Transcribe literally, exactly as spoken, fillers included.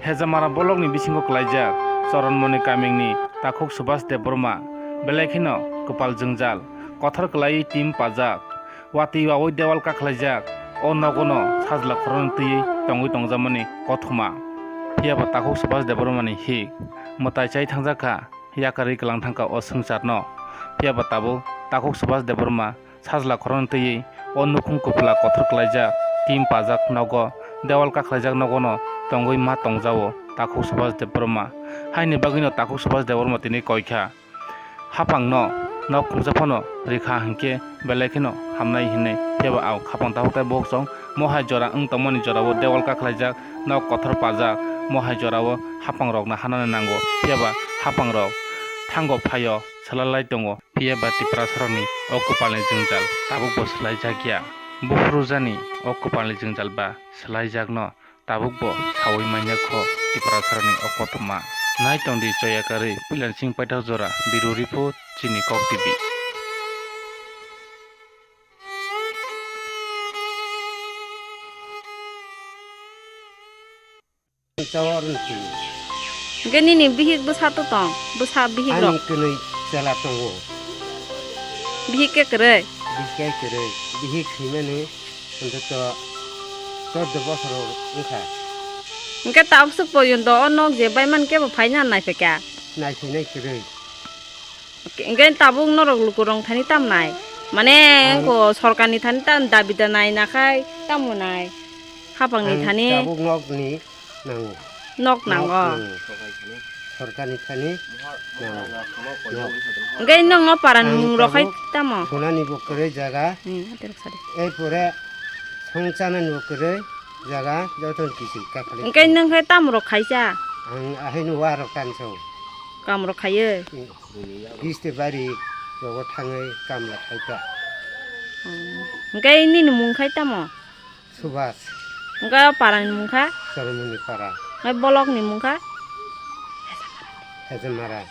Hejamara bolokni bisingo kwlaijak Choronmoni kamingni takhuk Subhas Debbarma, belai kheno kwpal jwngjal, kothor kwlaiwi tim pajak, watwi wawi dewal kakhlaijak, o nogono sajla khoroknwi twiwi tongwi tongjakmani kothoma. Phiyaba takhuk Subhas Debbarmani hik mwtai chai thangjak kha, yakarwi kwlang thangkha o swngcharno. Phiyaba tabuk takhuk Subhas Debbarma sajla khoroknwi twiwi o nukhung kwpla kothor kwlaijak, tim pajak nogo, dewal kakhlaijak nogono tongwi ma tongjao takhuk Subhas Debbarma. Haini bagwino takhuk Subhas Debbarma tini koikha. Haphangno nok khungsa phano rikha hinkhe belai kheno hamnai hinwi phiyaba ang khapang takhuk tai boksong mohai jora wng tongmani jorao dewal kakhlaijak, nok kothor pajak, mohai jorao haphangrokno hanani nango, phiyaba haphangrok thango phaio swlalai tongo. Phiyaba Tiprasarokni o kwpalni jwngjal tabukbo swlaijakya. Buphuru jani o kwpalni jwngjal ba swlaijakno tabukbo saui manya kho Tiprasarokni o kothoma. Nai tongdi choyakarwi puilansing paithak jora Biru Riphu chini Kok T V. Hwnkhe nini bihik bwsa to tong, bwsa bihik rok? Ani kwnwi chwla tongo. Bihik khe kwrwi? Bihik khe kwrwi. Bihik swimani hwnkhe to chordo bosor wngkha. Hwnkhe tabuk swk porjonto o nok je baimani kebo phaina naiphikha? Naiphinai kwrwi. Hwnkhe tabuk norok lukurok thani tamnai? Mane ang ko sorkarni thani tam dabi da nai nakhai tamo nai? Hapangni ang thani? Tabuk nokni nango. Nok nango. Nok nango. Sorkarni thani nango. Nok. Hwnkhe nwng o parani mung rok khai tamo? Ang tabuk sunani bo kwrwi jaga. Hmm, ate rok sadi. Ei pore songchanani bo kwrwi jaga, joto kisi kakhali. Hwnkhe nwng khai tamo rok khaisa? Ang ahaino wa rok tanso. Kam rok khaiyo? Hmm. Biste bari rogo thangwi kamla khaikha. Hmm. Hwnkhe nini mung khai tamo? Subhas. Hwnkhe o parani mung kha? Choromoni para. Hwnkhe bolokni mung kha? Hejamara.